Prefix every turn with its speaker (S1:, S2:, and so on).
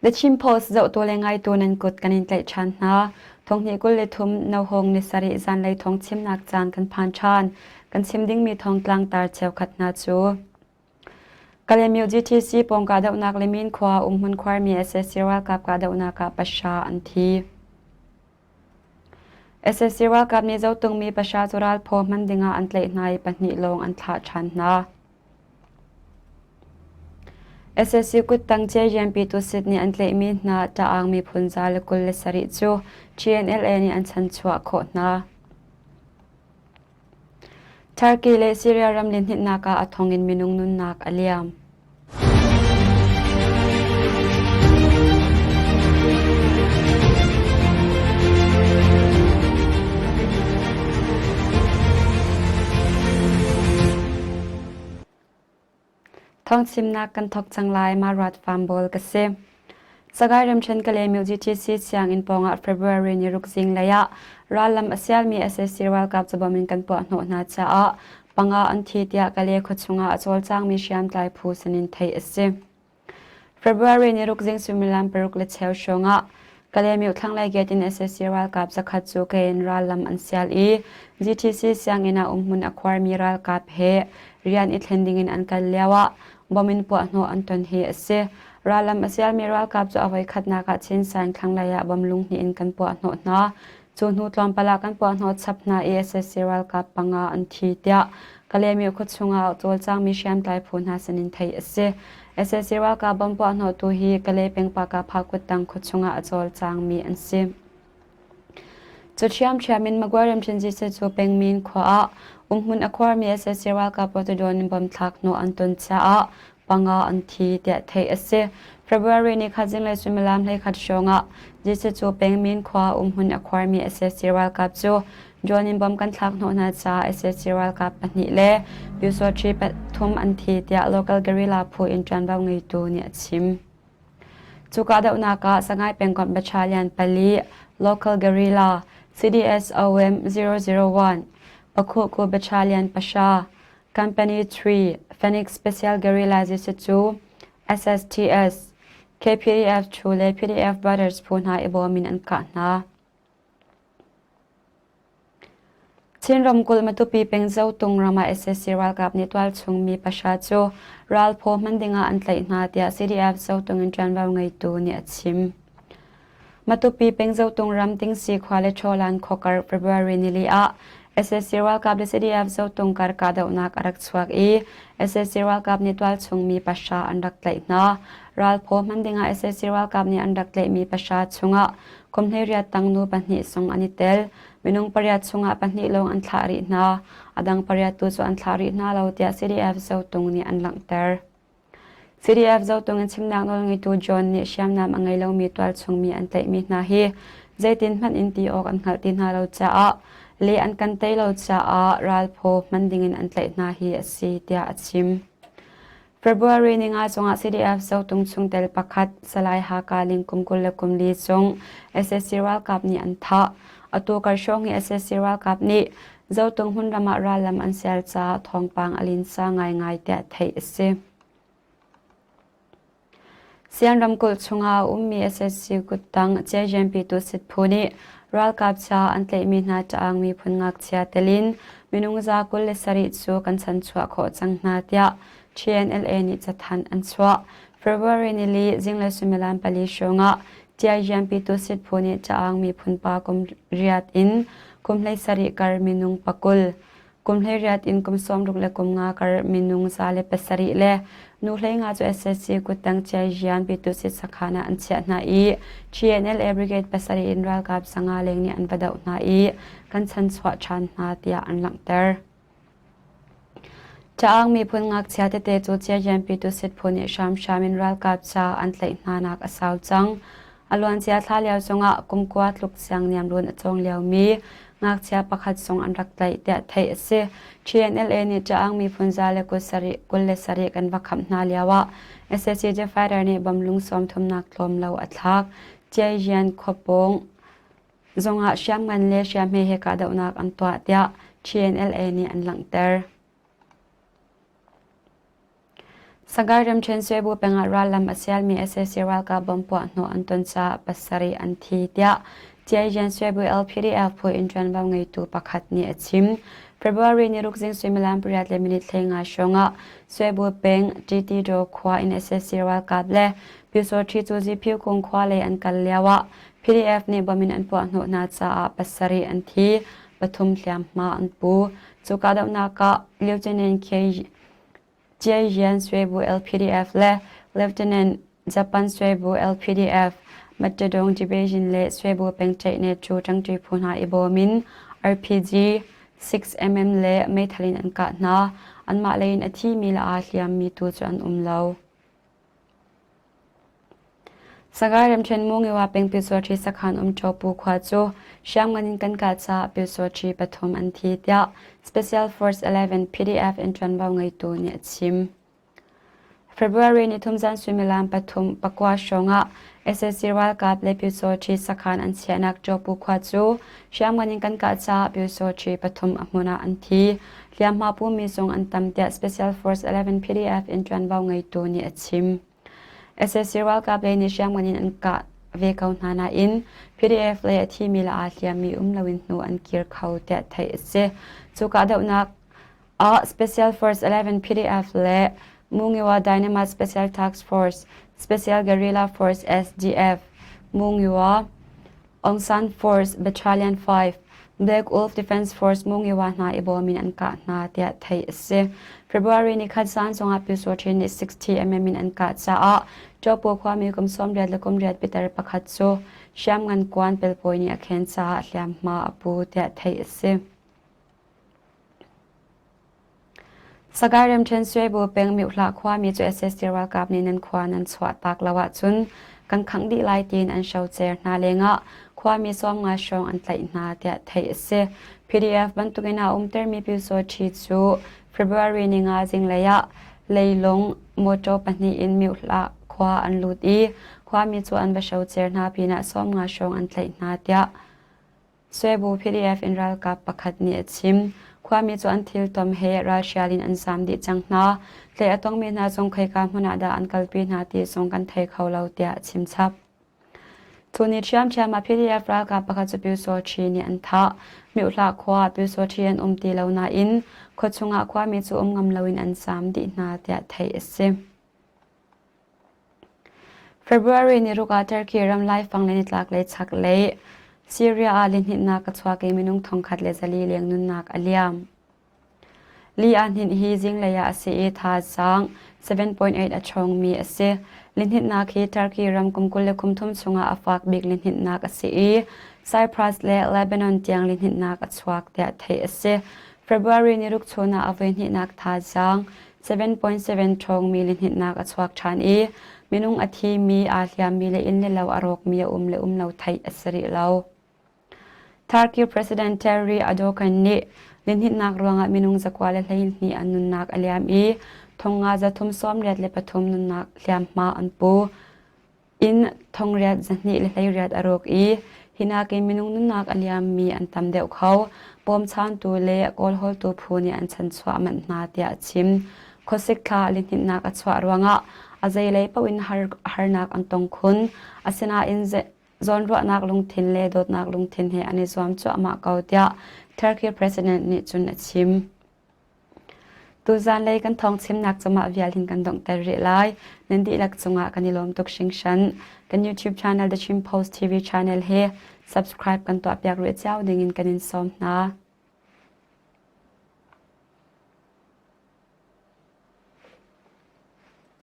S1: The Chin Post zohtu le ngaitu nan kut kan in tlaih ṭhan hna. Thonghnih 23 Nohawng ni sarih zanlei thawng chimnak caan kan phan ṭhan. Kan chim dingmi thawngtlang tar cheukhat hna cu Kalaymyo GTC pawng kahdohnak le Min khua umhmun khuarmi sac ralkap kahdohnak ah pahra an thi. Sac ralkap nih Zotungmi pahra cu ralphaw hman dingah an tlaih hna i pahnih lawng an thlah ṭhan hna. Sac kuttang J-Rianpi Tusit nih an tlaihmi hna Ta'ang miphun 127 cu TNLA nih an chanchuah khawh hna. Turkey le Syria ram lihninhnak ah a thong in minung nunnak a liam. Thawngchimnak kan thawk cang lai Maruat Farm ka si. Sagaing ramṭhen Kalaymyo GTC sianginn pawngah February ni ruk zinglei ah rallam a sialmi sac ralkap cabawm in kan puah hnawh hna caah panga an thi tiah Kalay khuachung ah a cawlcangmi hriamtlai phu sinin theih a si. February ni ruk zing suimilam paruk le cheu hrawngah Kalaymyo thlanglei gate in sac ralkap zakhat cu ke in rallam an sial i GTC sianginn ah umhmun a khuarmi ralkap he rian i thlen dingin an kal lioah bom in puahhnawh an ton hi a si. Rallam a sialmi ralkap cu a voikhatnak ah Chin Saing thlanglei ah bom lung hnih in kan puahhnawh hna. Cu hnu tlawmpal ah kan puahhnawh chap hna i sac ralkap panga an thi tiah Kalaymyo khuachung ah a cawlcangmi hriamtlai phu hna sinin theih a si. Sac ralkap bom puahhnawhtu hi Kalay peng Pakapha kuttang khuachung ah a cawlcangmi an si. Cu ṭhiamṭhiam in Magway ramṭhen cu pengmin khua ah umhmun a khuarmi sac ralkap Pawtudawn in bom thlak hnawh an ton caah panga an thi tiah theih a si. February ni khat zinglei suimilam 11 hrawng ah cu pengmin khua umhmun a khuarmi sac ralkap cu drone in bom kan thlak hnawh hna caah sac ralkap pahnih le Pyusawṭhi pathum an thi tiah local guerrilla phu in ṭuanvo ngeitu nih a chim. Cu kahdohnak ah Sangai pengkomh battalion pali, local guerrilla, CDSOM 001, Pakhuhku battalion pahra, Company 3, Phoenix Special Guerrilla cu SSTS, KPDF 2 le PDF Brothers phu hna i bawm in an kah hna. Chin ramkulh Matupi peng Zotung ram ah sac ralkap nih tualchung mi pahra cu ralphaw hman ding ah an tlaih hna tiah CDF Zotung in ṭuanvo ngeitu nih a chim. Matupi peng Zotung ram Tingsi khua le Ṭhawlan khuakar February nili ah sac ralkap le CDF Zotung kar kahdohnak a rak chuak i sac ralkap nih tualchung mi pahra an rak tlaih hna. Ralphaw hman ding ah sac ralkap nih an rak tlaihmi pahra chungah kum 18 tang nu pahnih zong an i tel. Minung pariat chungah pahnih lawng an thlah rih hna. A dang pariat tu cu an thlah rih hna lo tiah CDF Zotung nih an langhter. CDF Zotung in chimnak nawlngeitu John nih hriamnam a ngei lomi tualchungmi an tlaihmi hna hi zeitin hmanh in ti awk an hngalh ti hna lo caah le an kan tei lo caah ralphaw hman dingin an tlaih hna hi a si tiah a chim. February ni nga zongah CDF Zotung chungtel pakhat Salai Haka Ling kum 24 cung sac ralkap nih an thah. Atu kar hrawng hi sac ralkap nih Zotung hmunram ah rallam an sial caah thawngpang a linsa ngaingai tiah theih a si. Sian ramkulh chungah a ummi sac kuttang Ciajianpi Tusit phu nih ralkap ca an tlaihmi hna Ta'ang miphun ngakchia telin minung za 27 cu kan chanchuah khawh cang hna tiah TNLA nih cathanh an chuah. February nili zinglei suimilam pali hrawngah Ciajianpi Tusit phu nih Ta'ang miphun pa kum riat in kum 17 kar minung pakul kum 18 in kum 60 le kum nga kar minung 107 le nu 15 cu SSC kuttang Ciajian Pitusit sakhan ah an chiah hna i TNLA Brigade pasarih in ralkap sanga leng nih an va doh hna i kan chanchuah ṭhan hna tiah an langhter. Ta'ang miphun ngakchia tete cu Ciajian Pitusit phu nih hramhram in ralkap ca an tlaih hnanak a sau cang. A luancia thla lio zongah kum kua tluk siang niamrun a cawng liomi ngakchia pakhat zong an rak tlaih tiah theih a si. TNLA nih Ta'ang miphun za le kul sarih kul le sarih kan va khamh hna lioah sac fighter nih bom lung sawm thumnak tlawm lo a thlak. Ciajian khuapawng zongah hriamngan le hriamhme he kahdohnak an tuah tiah TNLA nih an langhter. Sagaing ramṭhen Swebu peng ah rallam a sialmi sac ralkap bomb puahhnawh an ton caah pasarih an thi tiah Tianjin Swebu LPDF phu in ṭuanvo ngeitu pakhat nih a chim. February ni ruk zing suimilam pariat le minute 15 hrawng ah Swebu peng Ṭitidaw khua in sac ralkap le Pyusawṭhi cu Ziphiu kung khua lei an kal lio ah PDF nih bomb in an puahhnawh hna caah pasarih an thi, pathum hliamhma an pu. Cu kahdohnak ah Lieutenant K. Chiayian Swebu LPDF le Lieutenant Japan Swebu LPDF, Matadong Division le Swebu pengṭaih cu ṭangṭi phu hna i bawm in RPG 6mm le meithal in an kah hna. Anmah lei in a thimi le aa hliammi tu cu an um lo. Sagaing ramṭhen Mungiwa peng Pyusawṭhi sakhan um Ṭawpu khua cu hriamngan in kan kah caah Pyusawṭhi pathum an thi tiah Special Force 11 PDF in ṭuanvo ngeitu nih a chim. February nithum zan suimilam pathum pakua hrawng ah sac ralkap le Pyusawṭhi sakhan an chiahnak Ṭawpu khua cu hriamngan in kan kah caah Pyusawṭhi pathum a hmun ah an thi. Hliamhma pumi zong an tam tiah Special Force 11 PDF in ṭuanvo ngeitu nih a chim. Sac ralkap lei nih hriamngan in an kah ve ko hna nain PDF lei a thimi le aa hliammi um loin hnu an kir kho tiah theih a si. Cu kahdohnak ah Special Force 11 PDF le Mungiwa Dynamite Special Task Force, Special Guerrilla Force SGF, Mungiwa Aung San Force Battalion 5, Black Wolf Defense Force Mungiwa hna i bawm in an kah hna tiah theih a si. February ni khat zan zongah Pyusawṭhi nih 60 mm in an kah caah Ṭawpu khuami kum 80 le kum riat pitar pakhat cu hriamngan kuan pelpawi nih a khen caah hliamhma a pu tiah theih a si. Sagaing ramṭhen Suaibu peng Myohlah khuami cu sac ralkap nih nan khua nan chuahtak lo ahcun kan khangh dih lai tiin an hrocer hna lengah khuami 50 hrawng an tlaih hna tiah theih a si. PDF bantukin aa umtermi Pyusawṭhi cu February ninga zinglei ah leilung mawṭaw pahnih in Myohlah khua an lut i khuami cu an va hrocer hna pinah 50 hrawng an tlaih hna tiah Suaibu PDF in ralkap pakhat nih a chim. Khuami cu an thiltom he ralhrial in an zaam dih cang hna. Tlaih a tongmi hna zong khoika hmun ah dah an kalpi hna ti zong kan thei kho lo tiah a chim chap. Tuni ṭhiamṭhiam ah PDF ralkap pakhat cu Pyusawṭhi nih an thah. Myohlah khua ah Pyusawṭhi an um ti lo nain khuachung ah khuami cu um ngam loin an zaam dih hna tiah theih a si. February ni ruk ah Turkey ram laifang le nitlaklei chaklei Syria ah lihninhnak a chuak i minung 1400 leng nunnak a liam. Li aa hninh hi zinglei ah a si i thazaang 7.8 a ṭhawngmi a si. Lihninhnak hi Turkey ram kum 23 chungah a fak bik lihninhnak a si i Cyprus le Lebanon tiang lihninhnak a chuak tiah theih a si. February ni ruk chun ah a voihnihnak thazaang 7.7 ṭhawngmi lihninhnak a chuak ṭhan i minung a thimi, aa hliammi le inn le lo a rawkmi a um le um lo theih a si rih lo. Turkey President Terry Erdogan nih lihninhnak ruangah minung zakua le 12 an nunnak a liam i thongnga zathum 83 nunnak hliamhma an pu. Inn thongriat zahnih le hleiriat a rawk i hi nakin minung nunnak a liammi an tam deuh kho. Bawmchantu le kawlhawltu phu nih an chanchuah manh hna tiah a chim. Khuasik thla lihninhnak a chuah ruangah a zeilei paoh in harnak an tong khun. Asinain zawnruahnak lungthin le dawtnak lungthin he an i zuam cuahmah ko tiah Turkey President nih cun a chim. Tuzanlei kan thawngchimnak cu mah vial hin kan donghter rih lai. Nan dihlak cungah kan i lawm tuk hringhran. Kan YouTube channel The Chin Post TV channel hi subscribe kan tuahpiak rih cio dingin kan in sawm hna.